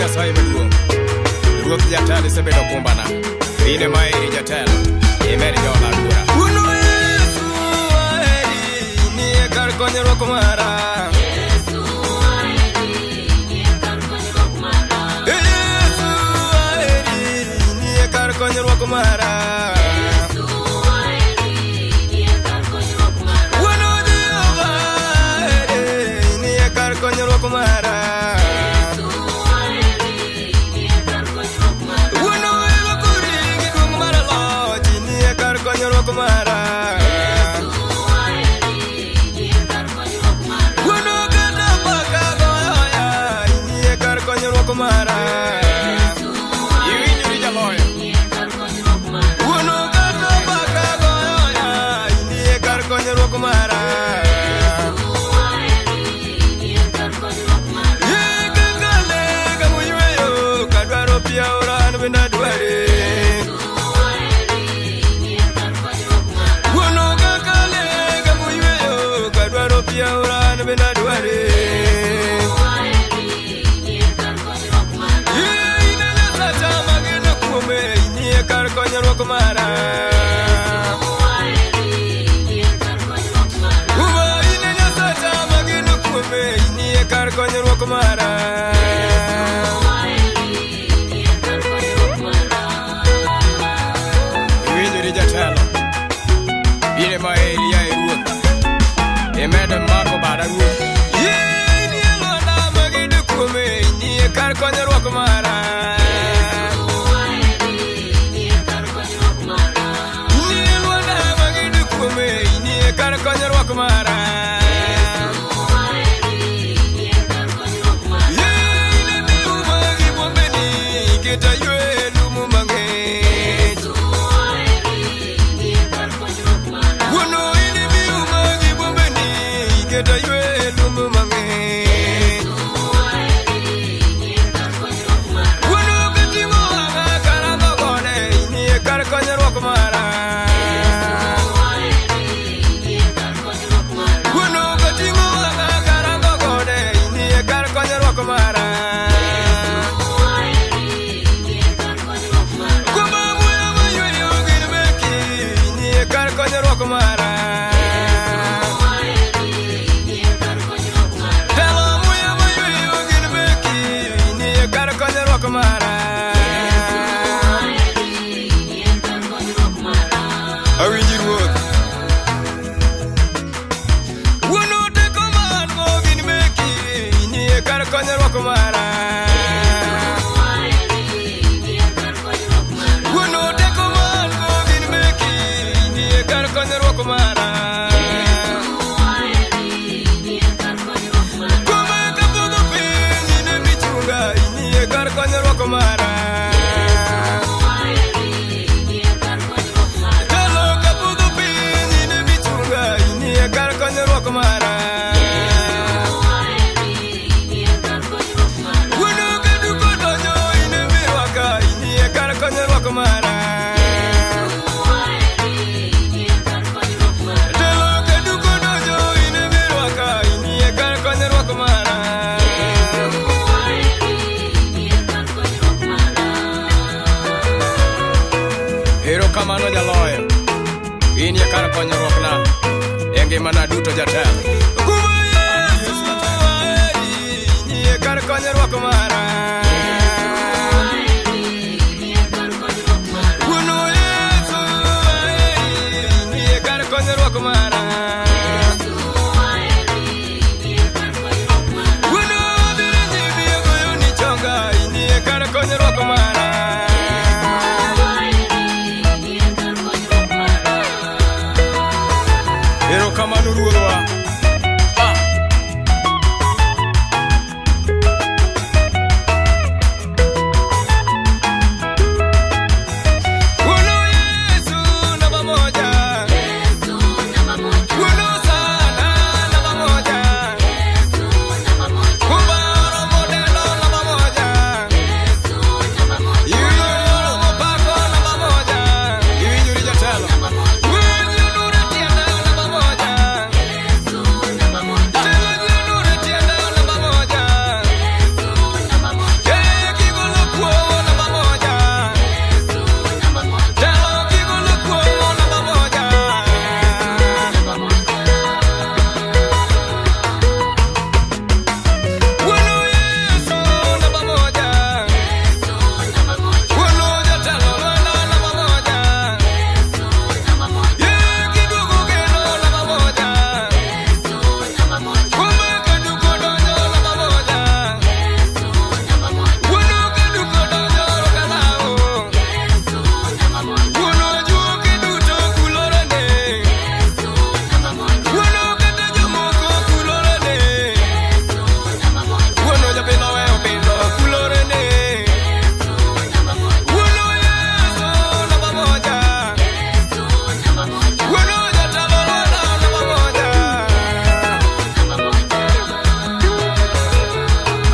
Nyasaye maduong'. Ruoth jatelo isebedo kumbana. In ema eri jatelo. Imed jola bura. Wuono Yesu aheri, nie kar konyruok mara. Yesu aheri, nie kar konyruok mara. Yesu aheri, nie kar konyruok mara. Yesu aheri, nie kar konyruok mara. Wuono Jehova aheri, nie kar konyruok mara. Yesu aheri, nie kar konyruok mara. Wuono irwakori gi duong' mar loch, nie kar konyruok mara. Yesu aheri, nie kar konyruok mara. Wuono kata paka goyo ya, nie kar konyruok mara. Yesu Iwinjori jaloyo. nie kar konyruok mara. Wuono kata paka goyo ya, nie kar konyruok mara. Yesu aheri, nie kar konyruok mara. Ye kaka le kamoyweyo, kadwaro pi aora an bende adware. Yesu aheri, nie kar konyruok mara. Wuono kaka le kamoyweyo, kadwaro pi aora an bende adware. Yesu aheri, nie kar konyruok mara. Ye in e Nyasacha mageno kuome, inie kar konyruok mara. Yesu aheri, nie kar konyruok mara. Uma in e Nyasacha mageno kuome, inie kar konyruok mara. Yesu aheri, nie kar konyruok mara. Iwinjori jatelo, in ema eri yaye ruoth, imedo mako bada ruoth. Yie inie lwanda mageno kuome, inie kar konyruok mara. Yesu aheri, nie kar konyruok mara. Inie lwanda mageno kuome, inie kar konyruok mara. Yesu aheri, nie kar konyruok mara. Yie in e miuma gi bwombeni, keta ywe lum mang'ich. Yesu aheri, nie kar konyruok mara. Wuono in e miuma gi bwombeni, keta ywe lum mang'ich. Yesu aheri, nie kar konyruok mara. Wuono kating'o wang'a karango gode, inie kar konyruok mara. Yesu aheri, nie kar konyruok mara. Wuono kating'o wang'a karango gode, inie kar konyruok mara. Yesu aheri, nie kar konyruok mara. Kuom muya mayweyo gin meki, inie kar konyruok mara. Yesu aheri, nie kar konyruok mara. Telo muya mayweyo gin meki, inie kar konyruok mara. Yesu aheri, nie kar konyruok mara. Awinji ruoth. Wuono teko ma an go gin meki, inie kar konyruok mara. Yesu aheri, nie kar konyruok mara. Wuono teko ma an go gin meki, inie kar konyruok mara. Yesu aheri, nie kar konyruok mara. Kuome kapodho piny in ema ichunga, inie kar konyruok mara. Yesu aheri, nie kar konyruok mara. Telo kapodho piny in ema ichunga, inie kar konyruok mara. Yesu aheri, nie kar konyruok mara. Wuono kaduko donjo in ema irwaka, inie kar konyruok mara. Yesu aheri, nie kar konyruok mara. Telo kaduko donjo in ema irwaka, inie kar konyruok mara. Yesu aheri, nie kar konyruok mara. Erokamano jaloyo, inie kar konyruokna e ngimana duto jatelo. Kuma Yesu aheri, inie kar konyruok mara. Yesu aheri, nie kar konyruok mara. Wuono Yesu aheri, inie kar konyruok mara. Yesu aheri, nie kar konyruok mara. Wuono abiro nyimi agoyoni chonga, inie kar konyruok mara. Yesu aheri, nie kar konyruok mara. Erokamano ruodhwa.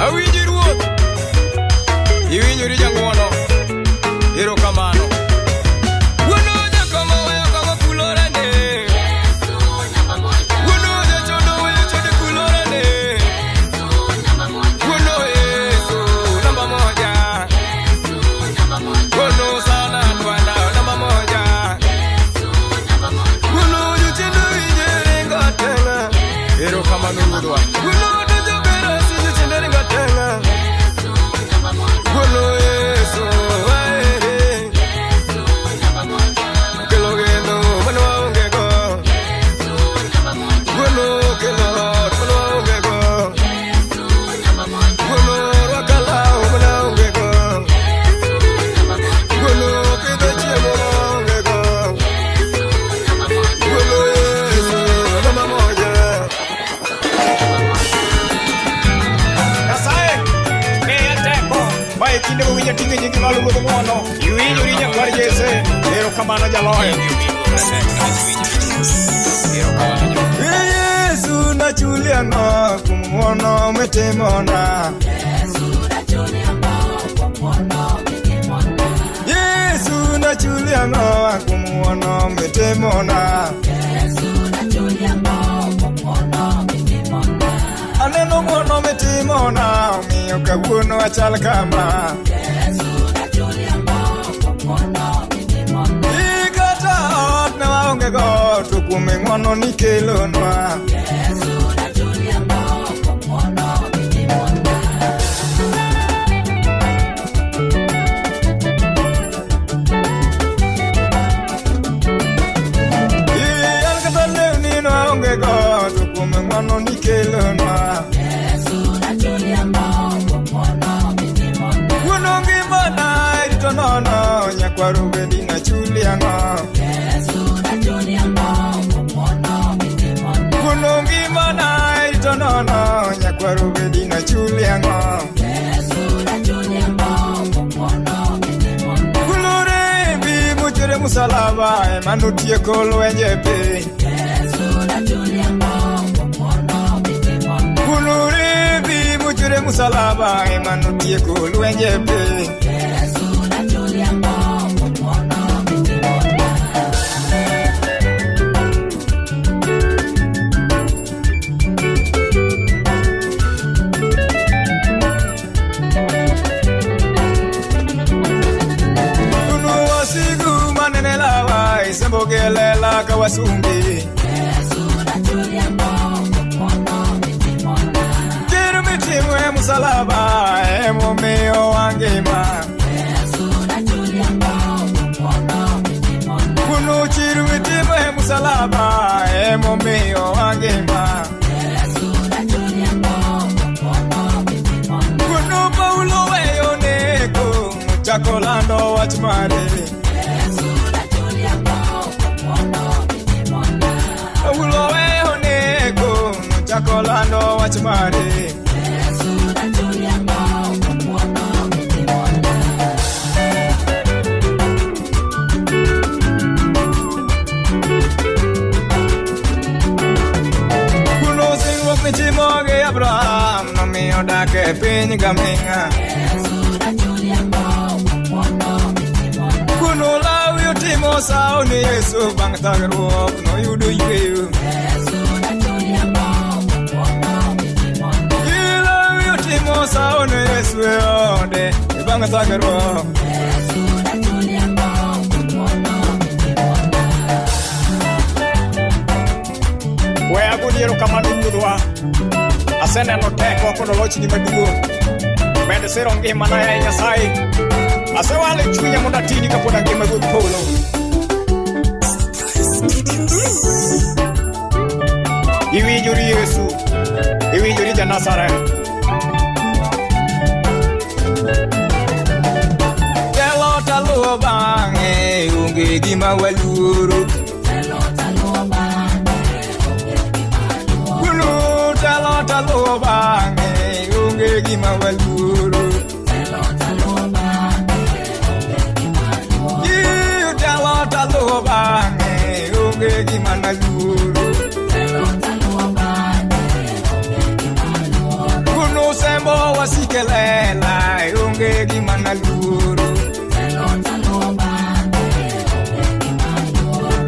Awinji ruoth. Iwinjori jang'wono. Erokamano. Wuono jakong'o weyo kong'o kulorene. Yesu namba moja. Wuono jachodo weyo chode kulorene. Yesu namba moja. Wuono Yesu namba moja. Yesu namba moja. Wuono sana twanda namba moja. Yesu namba moja. Wuono jochiende winje ringo teng'a. Erokamano ruodhwa. Wuono donjo berasi jochiende ringo teng'a. Yesu namba moja. Wuono Yesu aere. Yesu namba moja. Kelo geno mane waonge go. Yesu namba moja. Wuono kelo ot mane waonge go. Yesu namba moja. Wuono rwaka law mane waonge go. Yesu namba moja. Wuono pidho chiemo mane waonge go. Yesu namba moja. Wuono Yesu namba moja. Nyasaye, miya teko ma e kinde mowinjo ating'o nyingi malo Ruodh ng'wono. Iwinjori nyakwar Jesse. Erokamano jaloyo. Yesu nachuli ang'o kuom ng'wono mitimona. Yesu nachuli ang'o kuom ng'wono mitimona. Aneno ng'wono mitimona omiyo kawuono achal kama. Kata ot ne waonge go to kuom ng'wono nikelonwa. An kata lewni ne waonge go to kuom ng'wono nikelonwa. Wuono ngimana irito nono nyakwar obedi nachuli ang'o. Wuono ngimana irito nono nyakwar obedi nachuli ang'o. Kulorembi mochwere musalaba ema notieko lwenje piny. Kulorembi mochwere musalaba ema notieko lwenje piny. Unu wasigu manene lawa isembogelela ka wasumbi. Chir mitimo e musalaba emomiyo wangima. Unu chir mitimo e musalaba emomiyo wangima. Unu Paulo weyo neko chako lando wach mare. Paulo weyo neko chako lando wach mare. Kuno singruok mitimo gi Abraham nomiyo dak e piny gaming'a. Kuno Lawi otimo sawo ni Yesu bang' thagruok noyudo yweyo. Lawi otimo sawo ni Yesu e ode bang' thagruok. We agoni erokamano Ruodhwa. Aseneno teko kod lochni maduong'. Med siro ngimana yaye Nyasaye. Asewalo chunya mondo atini kapod angima e Ruodh polo. Iwinjori Yesu. Iwinjori ja Nazareth. Telo taluwo bang'e onge gima waluoro. Gulu telo taluwo bang'e onge gima waluoro. Ii, Telo taluwo bang'e onge gima naluoro. Kuno sembo wasikelela onge gima naluoro.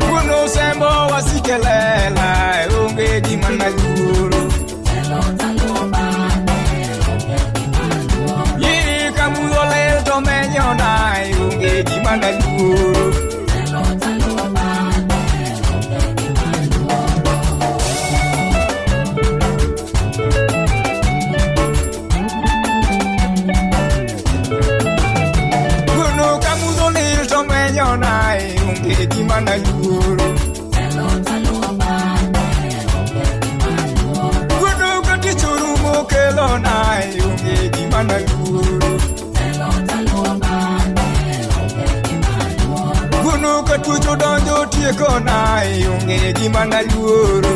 Wuono sembo wasikelela onge gima naluoro. Yiri kamudho lel to menyona onge gima naluoro. Onge gima naluoro. Wuono ka tich orumo kelona onge gima naluoro. Wuono ka tuoche odonjo tiekona onge gima naluoro.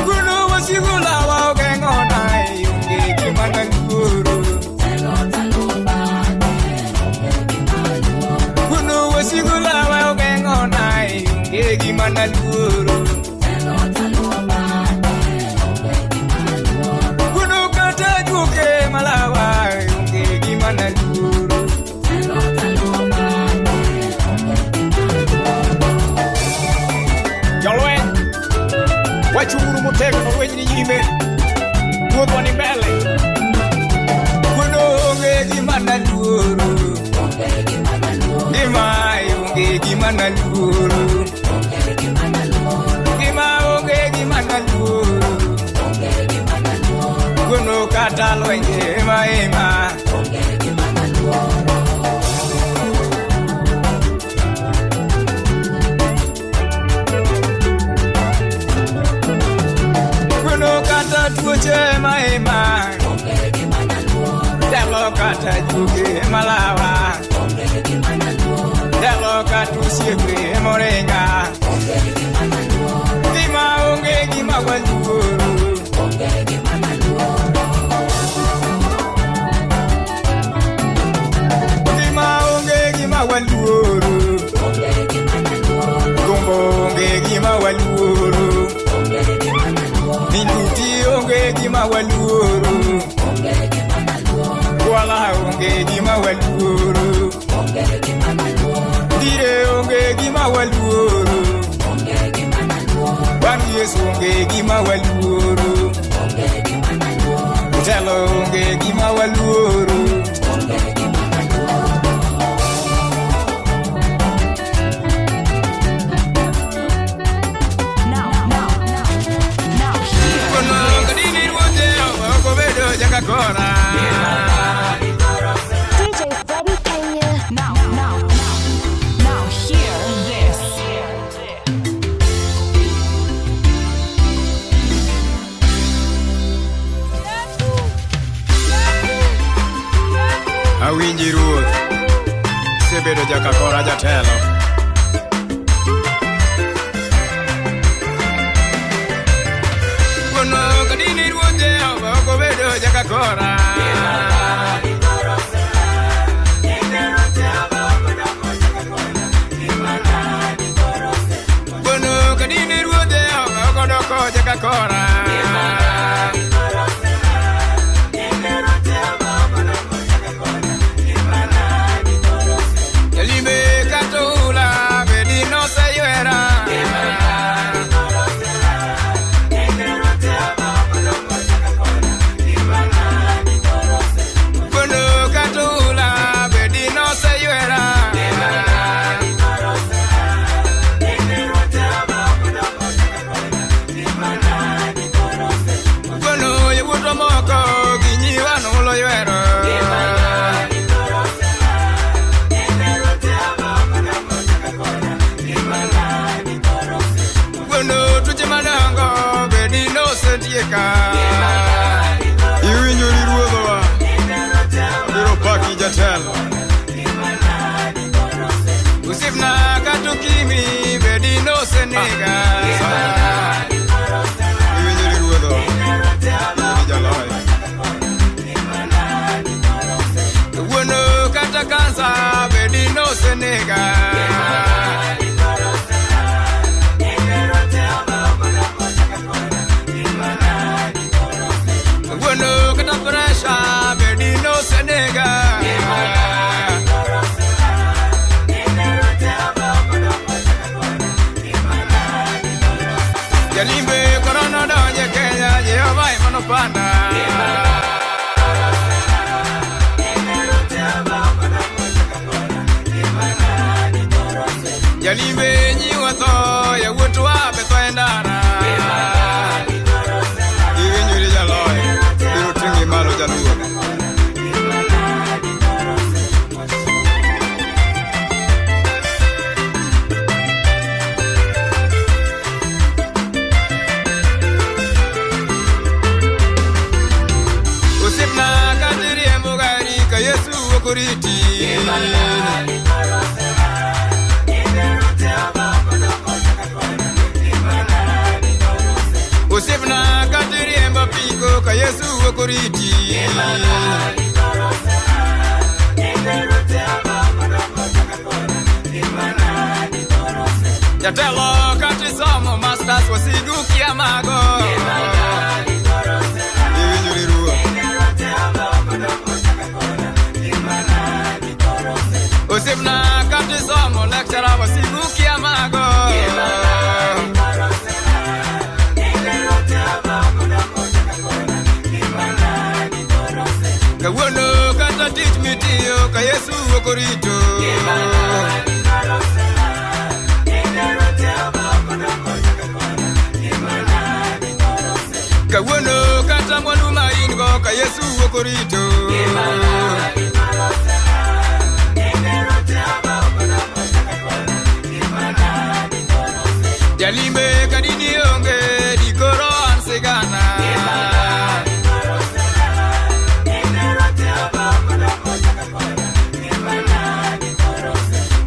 Wuono wasigu lawa ogeng'ona onge gima naluoro. Wasigu lawa ogeng'ona onge gima naluoro. Wuono kata juoke malawa onge gima naluoro. Jolweny, wachung'uru motegno lweny ni nyime, ruodhwa ni mbele. Wuono onge gima naluoro. Gima onge gima naluoro. Gima onge gima naluoro. Wuono kata lwenje ema ema. Wuono kata tuoche ema ema. Telo kata juoke malawa. Telo kata osiepe moringa. Gima onge gima waluoro. Gima onge gima waluoro. Gombo onge gima waluoro. Minuti onge gima waluoro. Kwala onge gima waluoro. Dire onge gima waluoro. Bang' Yesu onge gima waluoro. Telo onge gima waluoro. Now hear Kono this. kadini ruoth Jehova ok obedo jakakora. DJ Freddy Kenya. Now hear this. Awinji ruoth, isebedo jakakora jatelo. Kono kadini ruoth Jehova ok obedo jakakora. Kono kadini ruoth Jehova ok odoko jakakora. Jalime kata ula bedi noseywera. Kono kata ula bedi noseywera. Kono yawuotwa moko gi nyiwa nohulo ywero. Kono tuoche madongo bedi nosetieka. Iwinjo ni ruodhwa, biro paki jatelo. Osiepna kata okimi bedi nosenega. Iwinjo ni ruodhwa, in jaloyo. Wuono kata kansa bedi nosenega. Wuono kata presha bedi no senega. Jalimbe korona donje Kenya, Jehova ema nopanda. Jalimbe nyiwa tho, yawuotwa be tho e ndara. Iwinjori jaloyo, biro ting'i malo jaluo. Osiepna kata iriembo gari ka Yesu ok oriti. Osiepna kata iriembo apiko ka Yesu ok oriti. Jatelo kata isomo masters wasigu kia mago. Iwinjori ruo. Osiepna kata isomo lecturer wasigu kia mago. Kawuono kata tich mitiyo ka Yesu ok orito. Kawuono kata mwandu ma in go ka Yesu ok orito. Jalimbe ka dini onge dikoro an sigana.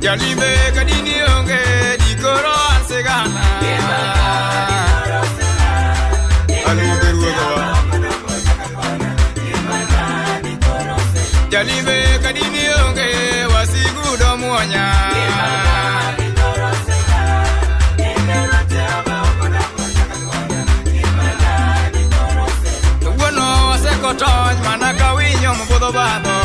Jalimbe ka dini onge dikoro an sigana. Aluonge ruodhwa. Jalimbe ka dini onge wasigu do muonya. Kawuono wasekotony mana ka winyo mobudho badho.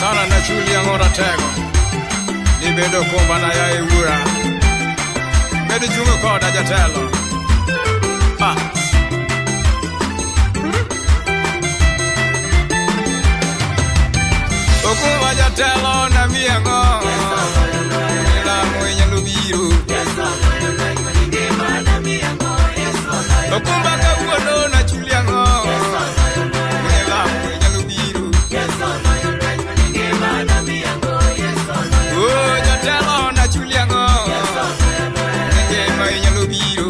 Sana na chuli ang'o ratego ni bedo kumbana ya e wuora. Bed chungo koda jatelo. Ah. Okumba jatelo na miang'o. Lamo inyalo biro. Okumba kawuono na chuli ang'o. Lamo inyalo biro. Oh, jatelo na chuli ang'o. Ngima inyalo biro.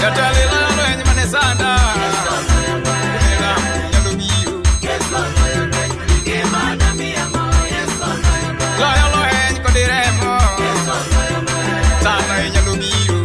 Jatelo ilalo en mane sanda. Lamo inyalo biro. Loyo lweny kod remo. Sana inyalo biro.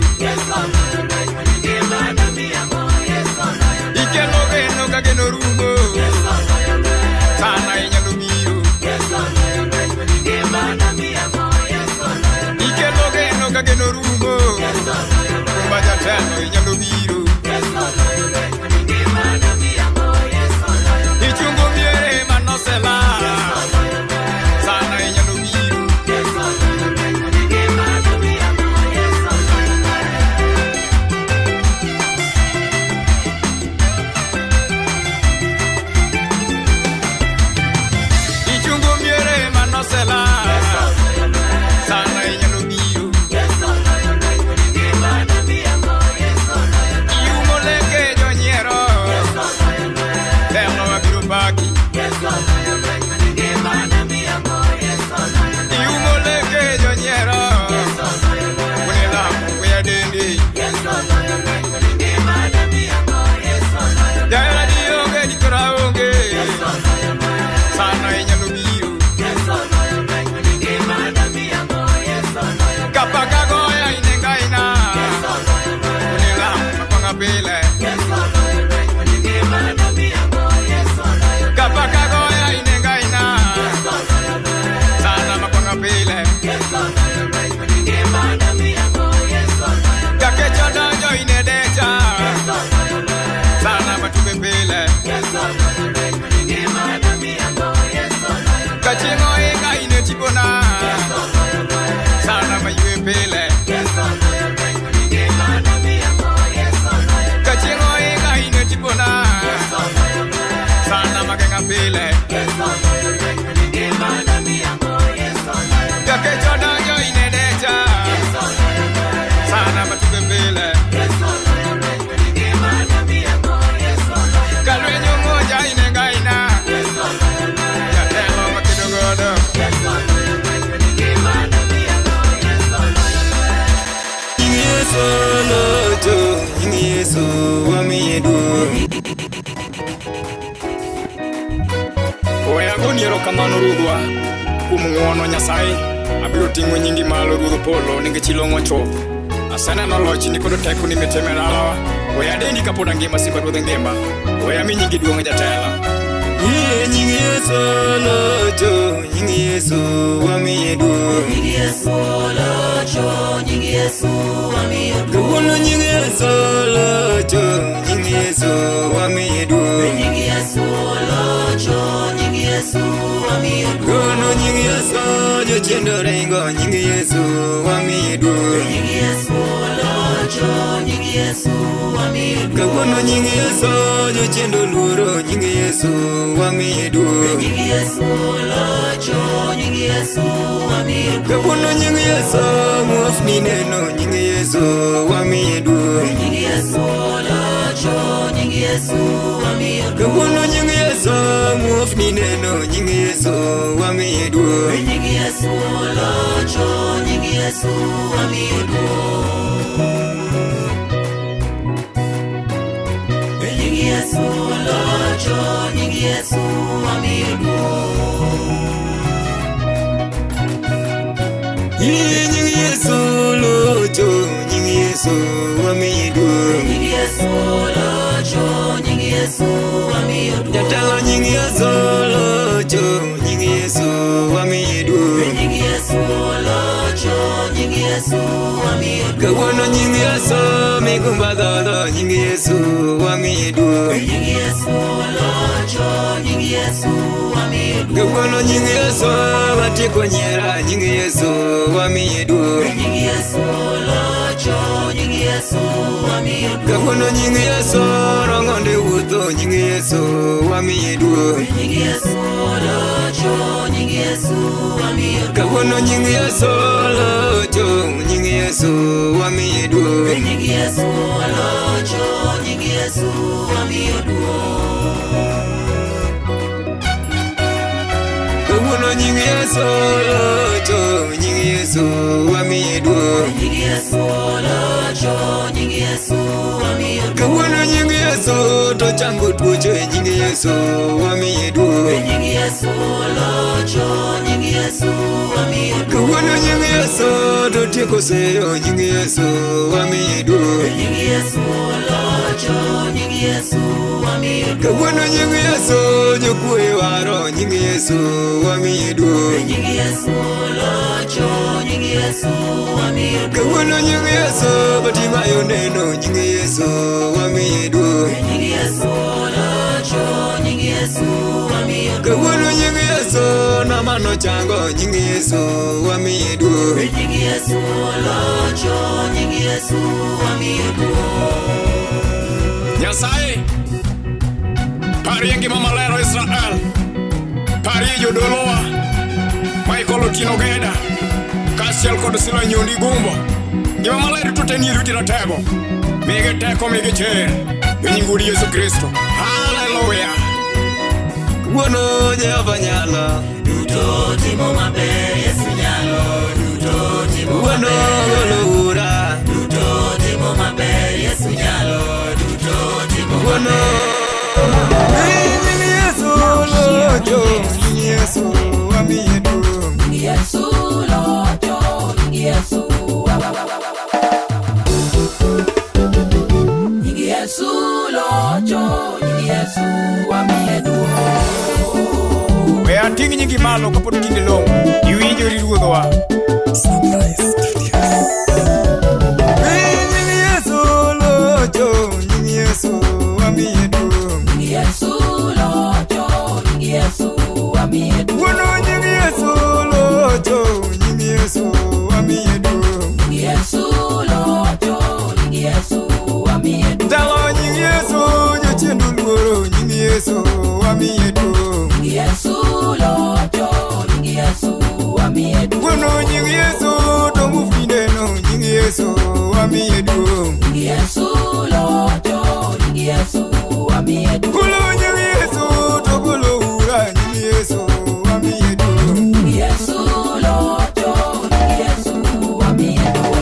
Kachieng' ohinga in e tipona. Sana maywe pile. Kachieng' ohinga in e tipona. Sana mageng'a pile. Jakech odonjo in e decha. Sana matuge pile. Kalwenyo moja in e ngaina. Jatelo makedo godo. Nying Yesu locho, nying Yesu wamiye duong'. We agoni erokamano Ruodhwa kuom ng'wono Nyasaye. Abiro ting'o nyingi malo Ruodh polo nikech ilong'o chuth. Aseneno lochni kod tekoni mitimo e dalawa. We adendi kapod angima simba ruodh ngima. We ami nyingi duong' jatelo. Yie nying Yesu locho, nying Yesu wamiye duong'. Kawuono nying Yesu locho, nying Yesu wamiye duong'. Kawuono nying Yesu jochiende oringo, nying Yesu wamiye duong'. Kawuono nying Yesu jochiende oluoro, nying Yesu wamiye duong'. Kawuono nying Yesu muofni neno, nying Yesu wamiye duong'. Kawuono nying Yesu muofni neno, nying Yesu wamiye duong'. Yie nying Yesu locho, nying Yesu wamiye duong'. Jatelo nying Yesu locho, nying Yesu wamiye duong'. Kawuono nying Yesu migumba dhodho, nying Yesu wamiye duong'. Kawuono nying Yesu watieko nyiera, nying Yesu wamiye duong'. Kawuono nying Yesu rong'onde wuotho, nying Yesu wamiye duong'. Kawuono nying Yesu locho, nying Yesu wamiye duong'. Kawuono nying Yesu locho, nying Yesu wamiye duong'. Kawuono nying Yesu to chango tuoche, nying Yesu wamiye duong'. Kawuono nying Yesu to tieko seyo, nying Yesu wamiye duong'. Kawuono nying Yesu jokwoye waro, nying Yesu wamiye duong'. Kawuono nying Yesu Batimayo neno, nying Yesu wamiye duong'. Kawuono nying Yesu Namano chango, nying Yesu wamiye duong'. Nyasaye, parie ngima maler Israel. Parie jodolowa Michael Otieno Geda kaachiel kod Sila Nyondi Gumbo. Ngima maler duto te nie lweti ratego. Migi teko, migi chir. E nying wuod Yesu Kristo. Haleluya. Kawuono Jehova nyalo, kawuono golo ura, kawuono nying Yesu locho, nying Yesu wamiye duong'. We ating' nyingi malo kapod kinde long'o. Iwinjori Ruodhwa. Nying Yesu locho, nying Yesu wamiye duong'. Yesu wamiye duong'. Yesu locho, nying Yesu wamiye duong'. Wuono nying Yesu to mufti neno, nying Yesu wamiye duong'. Yesu locho, nying Yesu wamiye duong'. Golo nying Yesu to golo ura, nying Yesu wamiye duong'. Yesu locho, nying Yesu wamiye duong'.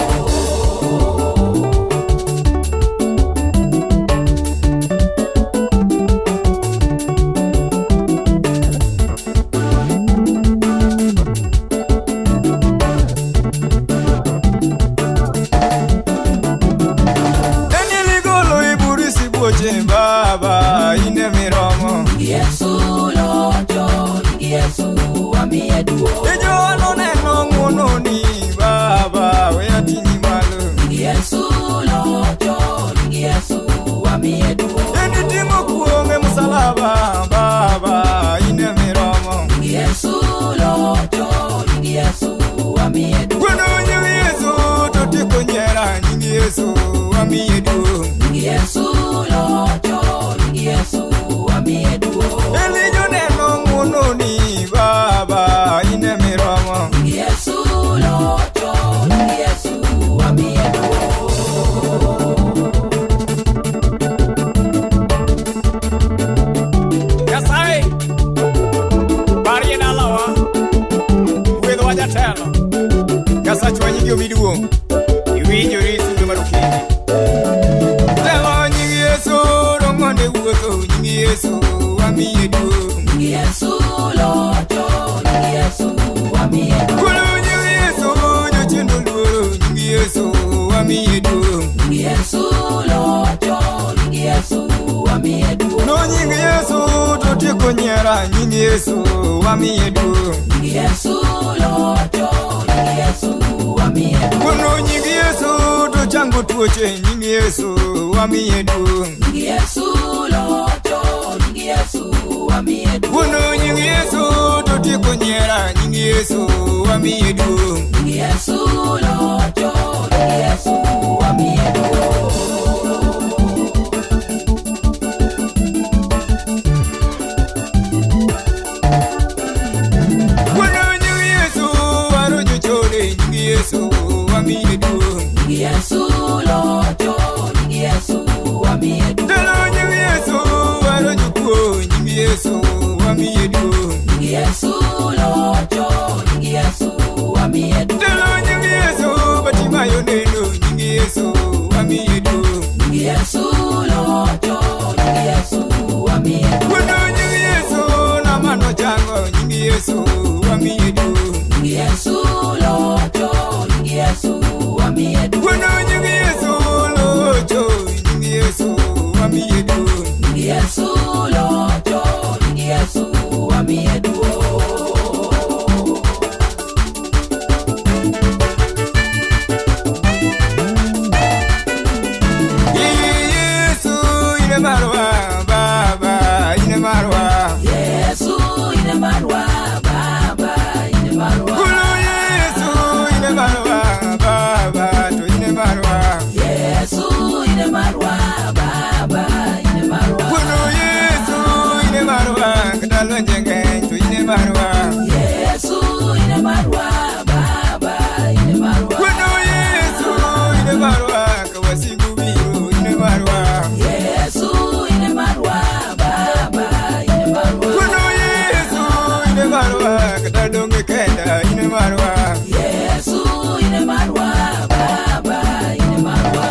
Daniel igolo iburi sibuoche baba ine miromo. Yesu locho, nying Yesu wamiye duong'. E Johana oneno ng'wononi baba we ating'i malo. Yesu locho, nying Yesu wamiye duong'. En iting'o kuong' e musalaba baba ine miromo. Yesu locho, nying Yesu wamiye duong'. Wuono nying Yesu to tieko nyiera, nying Yesu wamiye duong'. Yesu locho, nying Yesu wamiye duong'. Elija oneno ng'wononi baba ine miromo. Yesu locho, nying Yesu wamiye duong'. Nyasaye, parie dalawa, gwedhwa jatelo. Nyasachwa nyingi omi duong'. Iwinjori sulwe mar okinyi. Telo nying Yesu rong'onde wuotho, nying Yesu wamiye duong'. Yesu locho, nying Yesu wamiye duong'. Golo nying Yesu jochiend oluoro, nying Yesu wamiye duong'. Yesu locho, nying Yesu wamiye duong'. No nying Yesu to tieko nyiera, nying Yesu wamiye duong'. Yesu locho, nying Yesu wamiye duong'. Wuono nying Yesu to chango tuoche, nying Yesu wamiye duong'. Yesu locho, nying Yesu wamiye duong'. Wuono nying Yesu to tieko nyiera, nying Yesu wamiye duong'. Yesu locho, nying Yesu wamiye duong'. Wuono nying Yesu waro jochode, nying Yesu wamiye duong'. Yesu locho, nying Yesu wamiye duong'. Ndalo nying Yesu waro jokuo, nying Yesu wamiye duong'. Yesu locho, nying Yesu wamiye duong'. Ndalo nying Yesu Batimayo neno, nying Yesu wamiye duong'. Yesu locho, nying Yesu wamiye duong'. Wuono nying Yesu namano chango, nying Yesu wamiye duong'. Yesu locho, nying Yesu wamiye duong'. Wuono nying Yesu locho, nying Yesu wamiye duong'. Yesu locho, nying Yesu wamiye duong'. Yesu ine marwa baba ine marwa. Yesu ine marwa, Baba ine marwa. Gulu Yesu ine marwa baba to ine marwa. Yesu ine marwa, Baba ine marwa. Gulu Yesu ine marwa kadalo njenge to ine marwa. Yesu ine marwa, Baba ine marwa. Gulu Yesu ine marwa kawasigu biro ine marwa. Yesu ine marwa, Baba ine marwa. Gulu Yesu ine marwa kadadonge kenda ine marwa. Yesu ine marwa, Baba ine marwa.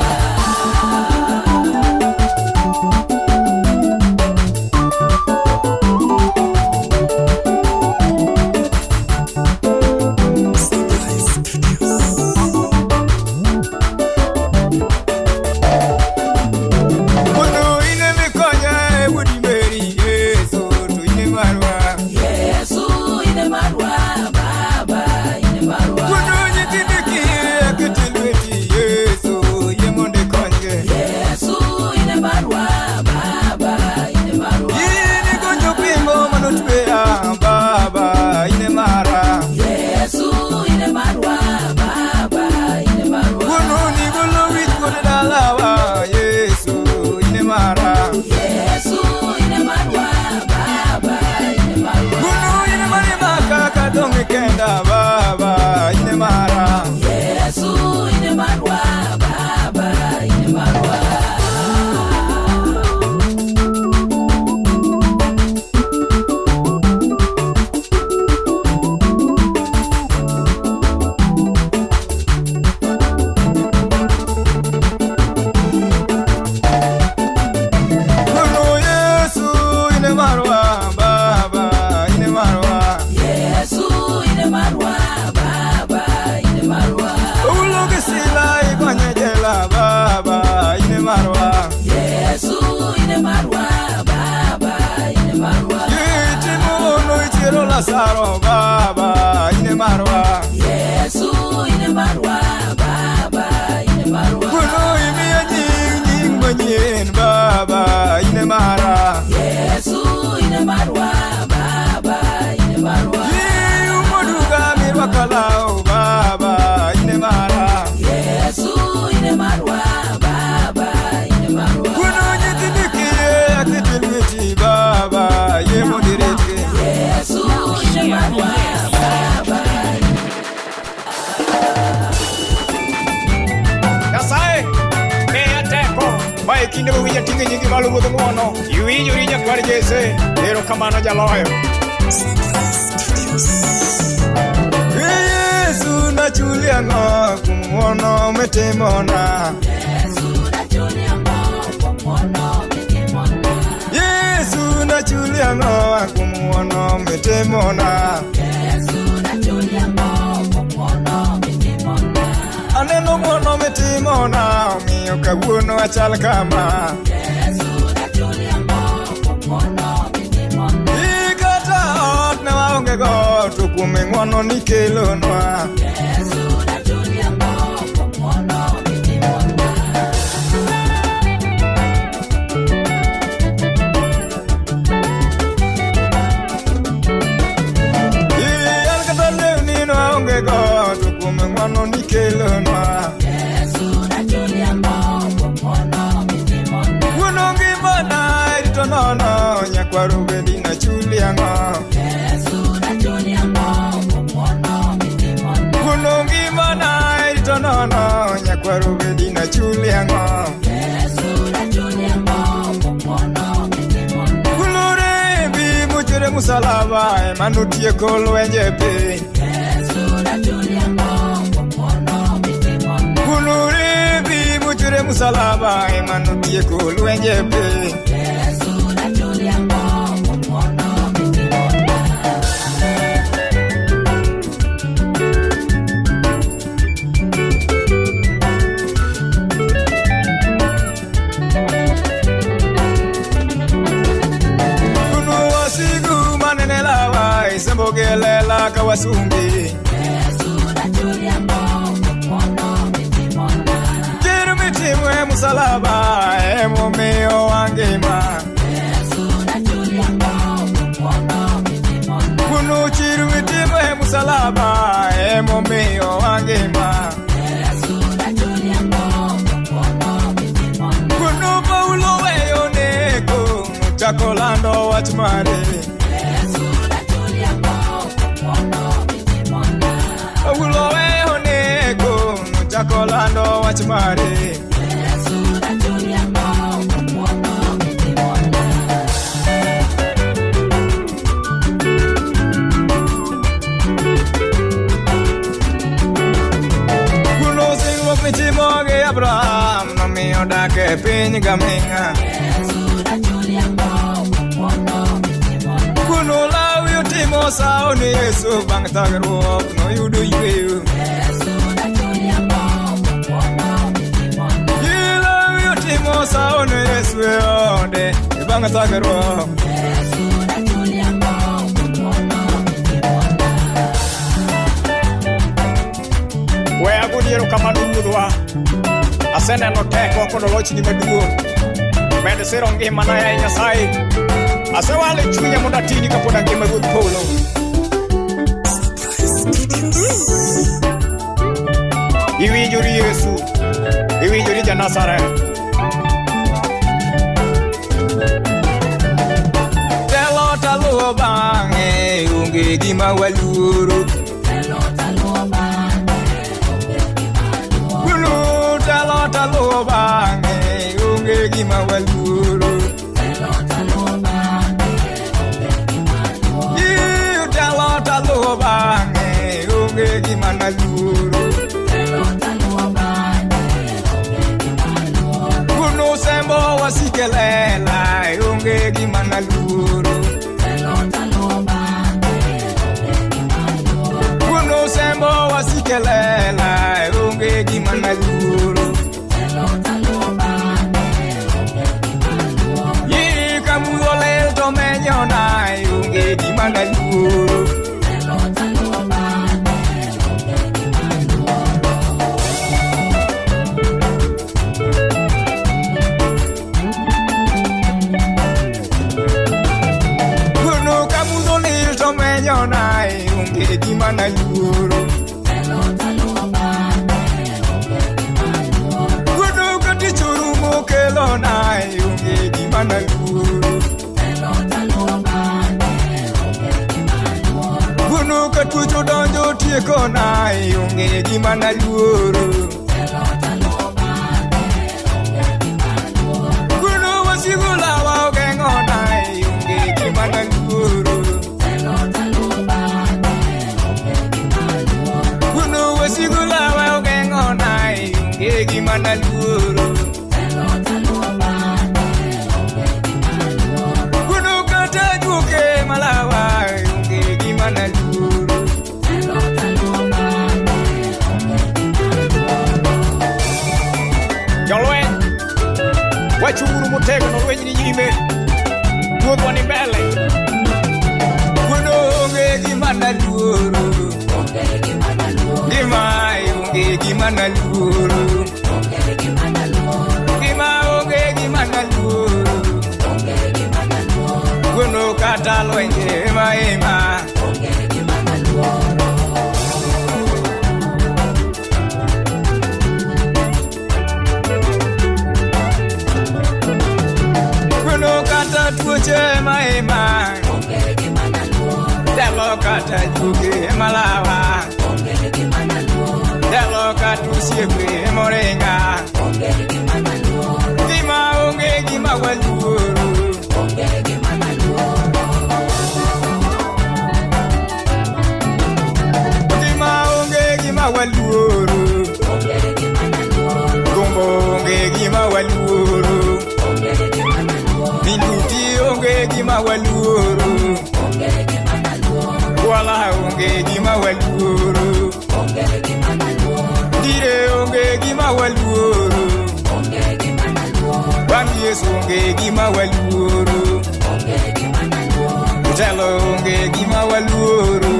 Lazaro baba ine marwa. Yesu ine marwa baba ine marwa. Kuno imiyo nying nying manyien baba ine mara. Yesu ine marwa baba ine marwa. Iumo duga mirwako law baba ine mara. Yesu ine marwa baba ine marwa. Kuno nyithindi kiye akete lweti baba yie mondo iritgi. Yesu ine marwa baba. Nyasaye, miya teko ma e kinde mowinjo ating'o nyingi malo Ruodh ng'wono. Iwinjori nyakwar Jesse, erokamano jaloyo. Yesu nachuli ang'o kuom ng'wono mitimona. Yesu nachuli ang'o kuom ng'wono mitimona. Yesu nachuli ang'o kuom ng'wono mitimona. Yesu nachuli ang'o kuom ng'wono mitimona. Aneno ng'wono mitimona omiyo kawuono achal kama. Yesu nachuli ang'o kuom ng'wono mitimona. Kata ot ne waonge go to kuom ng'wono nikelonwa. Yesu nachuli ang'o kuom ng'wono mitimona. An kata lewni ne waonge go to kuom ng'wono nikelonwa. Yesu nachuli ang'o kuom ng'wono mitimona. Wuon ngimana irito nono nyakwar obedi nachuli ang'o. Yesu nachuli ang'o kuom ng'wono mitimona. Wuon ngimana irito nono nyakwar obedi nachuli ang'o. Yesu nachuli ang'o kuom ng'wono mitimona. Kulorembi muchere musalaba ema notieko lwenje piny. Yesu nachuli ang'o kuom ng'wono mitimona. Kulorembi muchere musalaba ema notieko lwenje piny. Yesu nachuli ang'o kuom ng'wono mitimona. Kunu wasigu manene lawa isembogi e lela ka wasumbi. Yesu nachuli ang'o kuom ng'wono mitimona. Chir mitimo e musalaba emomiyo wangima. Yesu nachuli ang'o kuom ng'wono mitimona. Kunu chir mitimo e musalaba emomiyo wangima. Yesu nachuli ang'o kuom ng'wono mitimona. Kunu Paulo weyo neko nochako lando wach mare. Yesu nachuli ang'o kuom ng'wono mitimona. Paulo weyo neko nochako lando wach mare. Yesu nachuli ang'o kuom ng'wono mitimona. Kuno singruok mitimo gi Abraham nomiyo dak e piny gaming'a. Yesu nachuli ang'o kuom ng'wono mitimona. Kuno Lawi otimo sawo ni Yesu bang' thagruok noyudo yweyo. Yesu nachuli ang'o kuom ng'wono mitimona. Lawi otimo sawo ni Yesu e ode bang' thagruok. Yesu nachuli ang'o kuom ng'wono mitimona. We agoni erokamano Ruodhwa. Aseneno teko kod lochni maduong'. Med siro ngimana yaye Nyasaye. Asewalo chunya mondo atini kapod angima Ruodh polo. Iwinjori Yesu, iwinjori ja Nazareth. Telo taluwo bang'e onge gima waluoro. Telo taluwo bang'e onge gima luoro. Kunu telo taluwo bang'e onge gima waluoro. Telo taluwo bang'e onge gima luoro. Ii, Telo taluwo bang'e onge gima naluoro. Telo taluwo bang'e onge gima luoro. Kunu sembo wasike lela onge gima naluoro. Telo taluwo bang'e onge gima luoro. Kunu sembo wasike lela onge gima naluoro. Telo taluwo bang'e onge gima luoro. Ii, Ka mudho lil to menyona onge gima naluoro. gima naluoro. Wuono ka tich orumo kelona onge gima naluoro. Wuono ka tuoche odonjo tiekona onge gima naluoro. Wuono wasigu lawa ogeng'ona onge gima naluoro. Wuono wasigu lawa ogeng'ona onge gima naluoro. Wuono kata juoke malawa onge gima naluoro. Jolweny, wachung'uru motegno, lweny ni nyime. Ruodhwa ni mbele. Wuono onge gima naluoro. Gima onge gima naluoro. Gima onge gima naluoro. Wuono kata lwenje ema ema. Wuono kata tuoche ema ema. Telo kata juoke ema lawa. Telo kata osiepe moringa. Gima onge gima waluoro. Gima onge gima waluoro. Gombo onge gima waluoro. Minuti onge gima waluoro. Kwala onge gima waluoro. Dire onge gima waluoro. Bang' Yesu onge gima waluoro. Telo onge gima waluoro.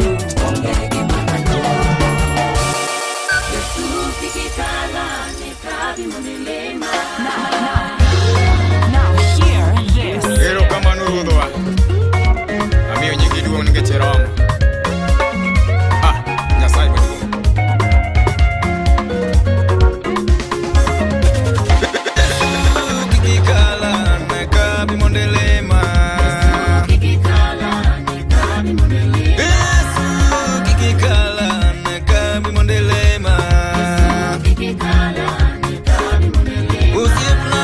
Now hear this. Erokamano ruodhwa. Amiyo nyingi duong' nikech iromo. Ah, Nyasaye maduong'. Kikikala nakabi mondelema. Yesu kikikala nakabi mondelema. Osiepna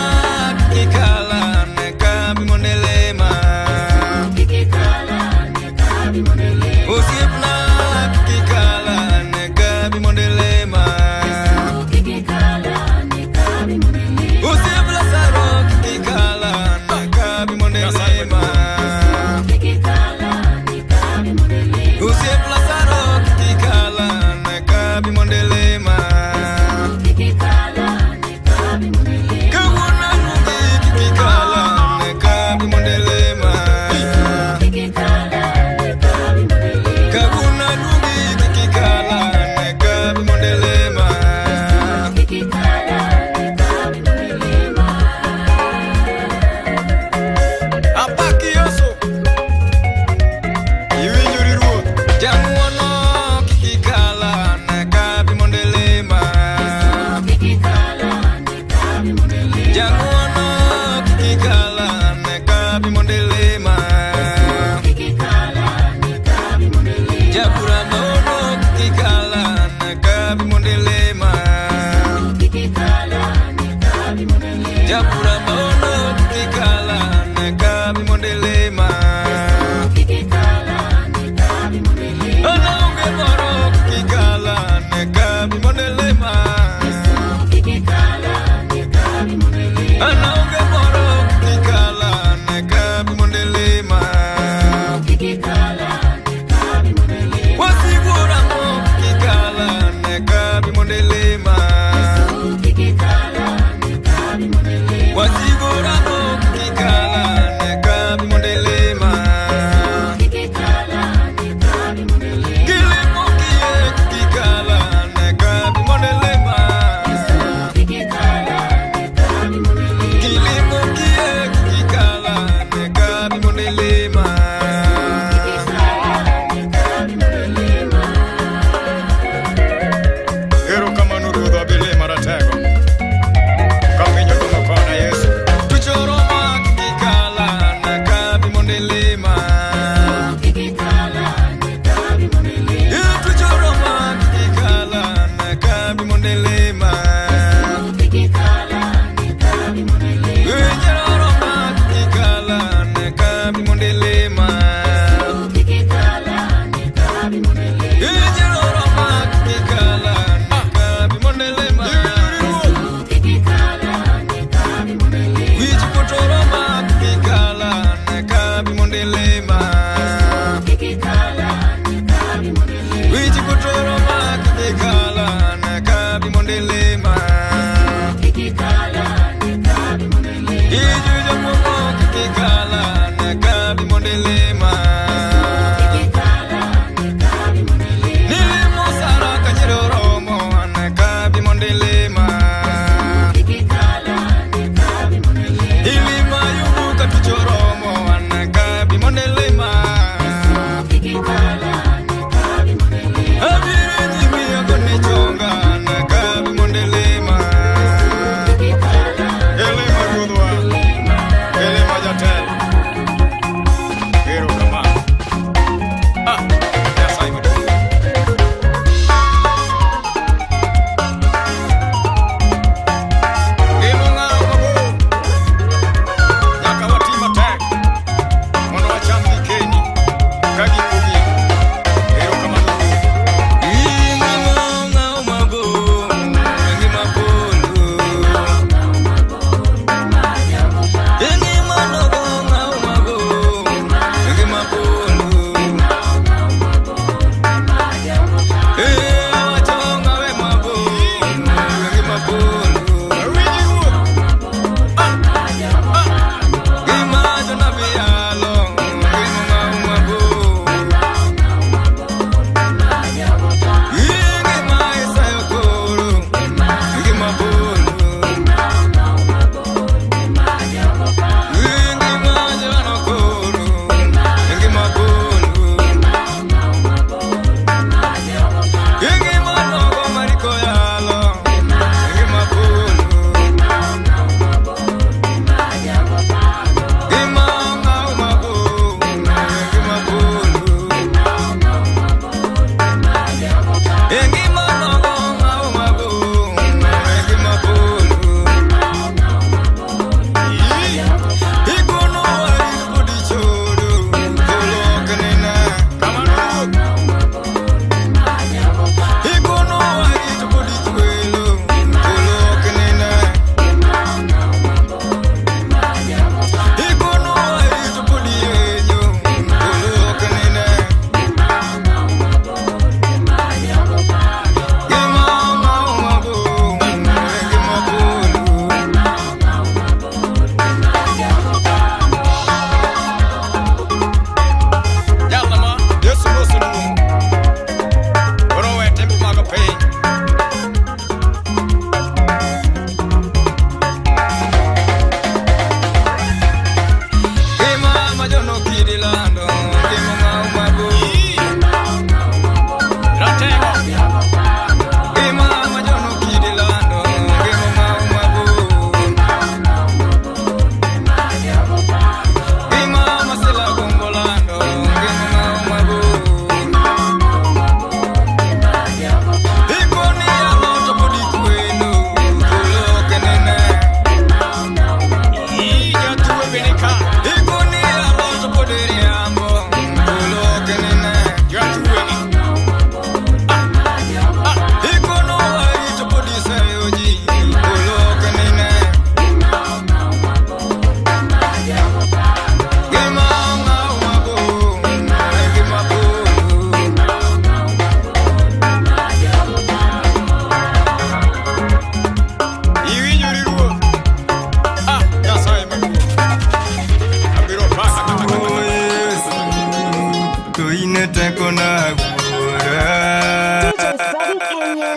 to in e tekona wuora. DJ Freddy Kenya.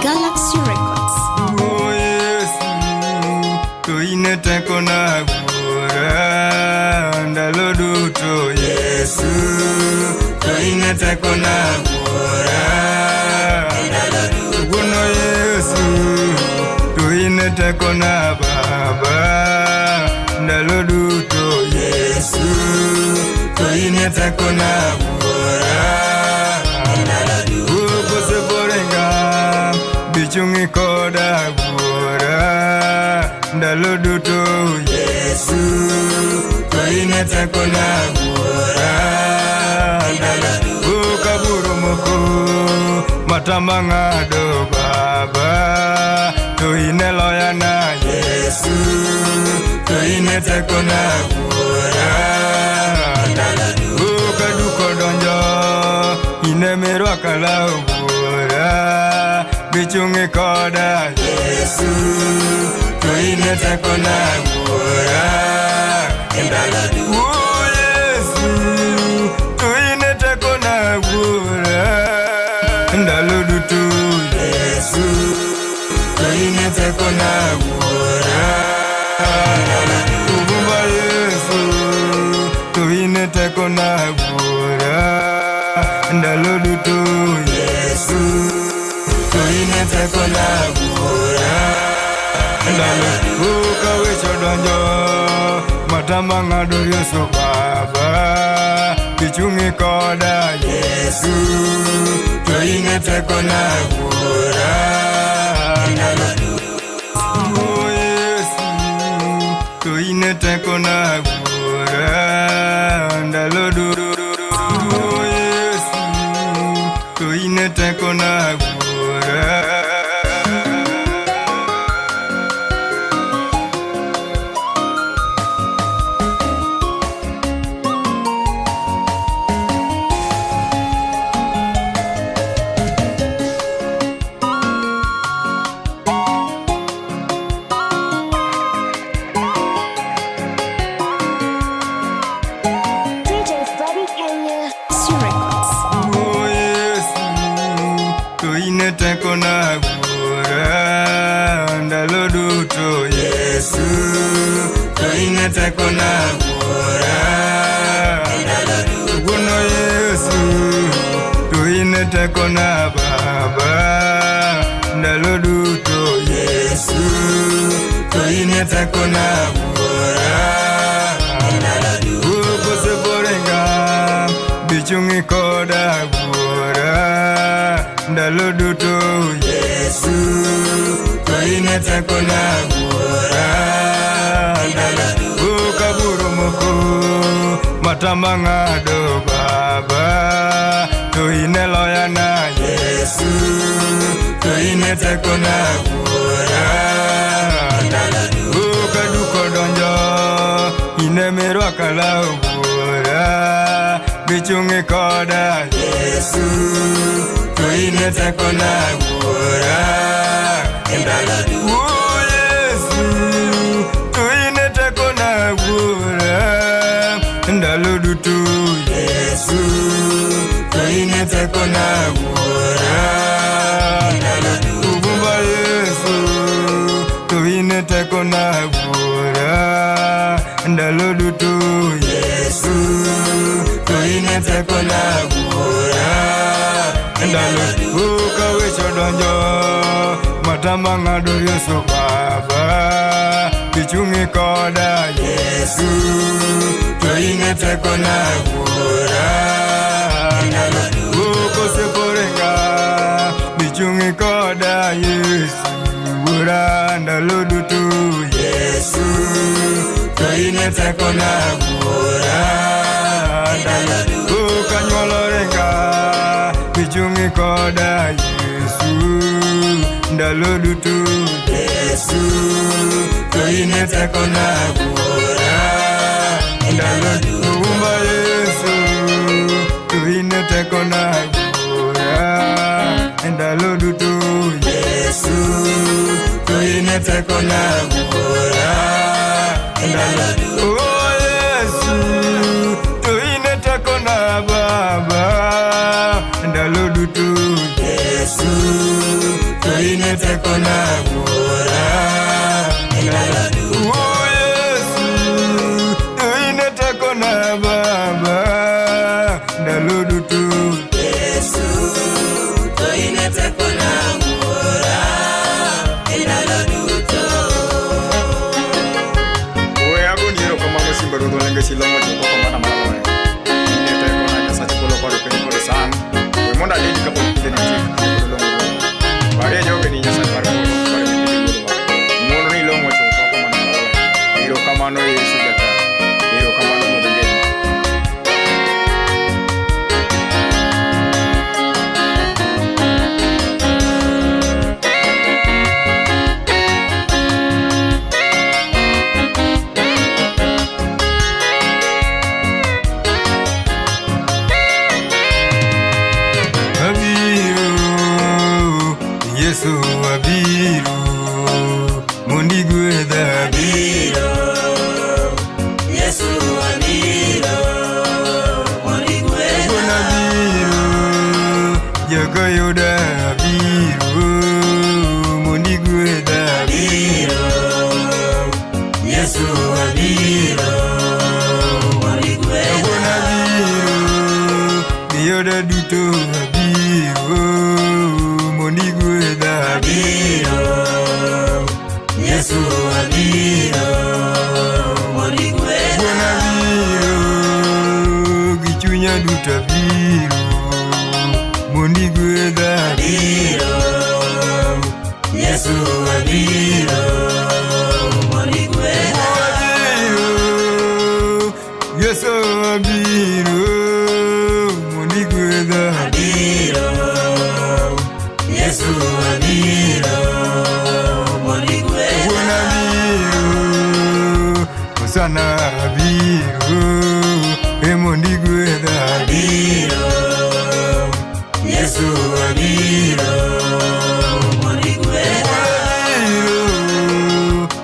Galaxy Records. Oh Yesu, to in e tekona wuora ndalo duto. Yesu, to in e tekona wuora. Wuono Yesu, to in e tekona Baba ndalo duto. Yesu, to in e tekona wuora. Koseporenga bichung'i koda wuora ndalo duto. Yesu, to in e tekona wuora. Kaburo moko matama ng'ado Baba, to in e loyana. Yesu, to in e tekona wuora. Kaduko donjo in emirwaka law wuora, bichung'i koda. Yesu, to in e tekona wuora. Oh Yesu, to in e tekona wuora ndalo duto. Yesu, to in e tekona wuora. Ugumba Yesu, to in e tekona wuora ndalo duto. Yesu, to in e tekona wuora ndalo ka weche odonjo matama ng'ado. Yesu Baba, bichung'i koda. Yesu, to in e tekona wuora. Oh Yesu, to in e tekona wuora ndalo duto. Oh Yesu, to in e tekona wuora. DJ Freddy Kenya. Galaxy Records. Oh Yesu, to in e tekona wuora ndalo duto. Yesu, to in e tekona wuora. Wuono Yesu, to in e tekona Baba ndalo duto. Yesu, to in e tekona wuora. Koseporenga bichung'i koda wuora ndalo duto. Yesu, to in e tekona wuora. Kaburo moko matama ng'ado Baba, to in e loyana. Yesu, to in e tekona wuora. Kaduko donjo in emirwaka law wuora, bichung'i koda. Yesu, to in e tekona wuora. Oh Yesu, to in e tekona wuora ndalo duto. Yesu, to in e tekona wuora. Ugumba Yesu, to in e tekona wuora ndalo duto. Yesu, to in e tekona wuora ndalo ka weche odonjo matama ng'ado. Yesu Baba, bichung'i koda. Yesu, to in e tekona wuora. Koseporenga bichung'i koda. Yesu wuora ndalo duto. Yesu, to in e tekona wuora. Kanyuolo renga bichung'i koda. Yesu. ndalo duto. Yesu, to in e tekona wuora, ndalo duto. Umba Yesu, to in e tekona wuora, ndalo duto. Yesu, to in e tekona wuora, ndalo duto. Oh Yesu, to in e tekona Baba, ndalo duto. Yesu, to in e tekona wuora, ndalo duto. Oh Yesu, to in e tekona Baba, ndalo duto. Yesu, to in e tekona wuora, ndalo duto. We agoni erokamano simba ruodhwa lenge silong'o chutho komana malaloe. In e tekona Nyasach polo kod piny kod san. We mondo aledi kapok kinde nitie kendo pod olong'o ruodhwa. Parie jogeni Nyasach mar polo kod nyithindi ruodhwa. Ng'wono ni ilong'o chutho komana malaloe. Erokamano Yesu Jatar. Erokamano Ruodh ngima. Abiro, Yesu abiro, mondo igwedha. Abiro, Yesu abiro, mondo igwedha. Wuon abiro, jakayuda abiro, mondo igwedha. Abiro, Yesu abiro, mondo igwedha. Wuon abiro, giyoda duto abiro, mondo igwedha. Abiro, Yesu abiro, mondo igwedha. Wuon abiro, gi chunya duto abiro, mondo igwedha. Abiro, Yesu abiro, mondo igwedha. Abiro, Yesu abiro, mondo igwedha. Abiro, Yesu abiro, mondo igwedha. Wuon abiro, Hosana abiro, e mondo igwedha. Abiro, Yesu abiro, mondo igwedha. Abiro,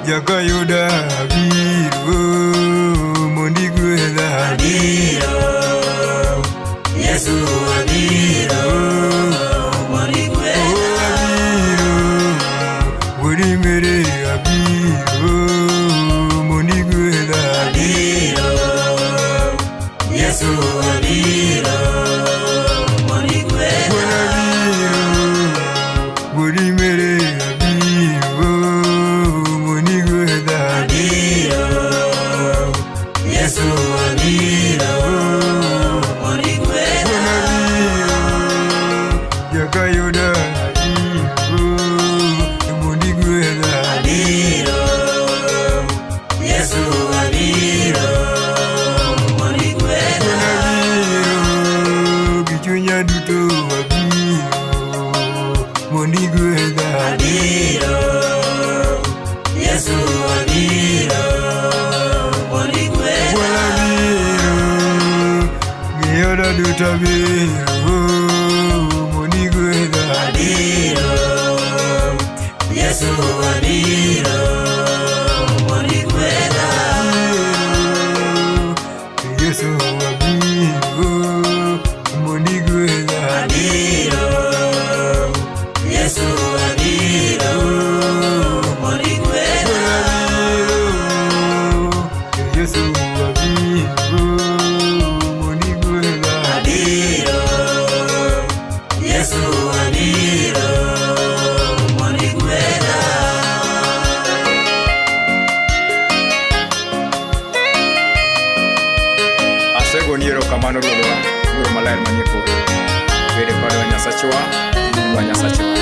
Jakayuda abiro, mondo igwedha. Abiro, Yesu abiro, mondo igwedha. Abiro, Wuod Mere abiro, mondo igwedha. Abiro, Yesu abiro, mondo igwedha. Wuon abiro, Wuod Mere abiro, mondo igwedha. Abiro, Yesu abiro, mondo igwedha. Wuon abiro, Jakayuda abiro, mondo igwedha. Abiro, Yesu abiro, mondo igwedha. Wuon abiro, gi chunya duto abiro, mondo igwedha. Abiro, Yesu abiro, mondo igwedha. Wuon abiro, gi oda duto abiro, mondo igwedha. Abiro, Yesu abiro, mondo igwedha. Yesu abiro, mondo igwedha. Abiro, Yesu abiro, mondo igwedha. Yesu abiro, mondo igwedha. Abiro, Yesu abiro, mondo igwedha. Asegoni erokamano Ruodhwa, Wuoro maler manie polo. Bed kodwa Nyasachwa, in wa Nyasachwa.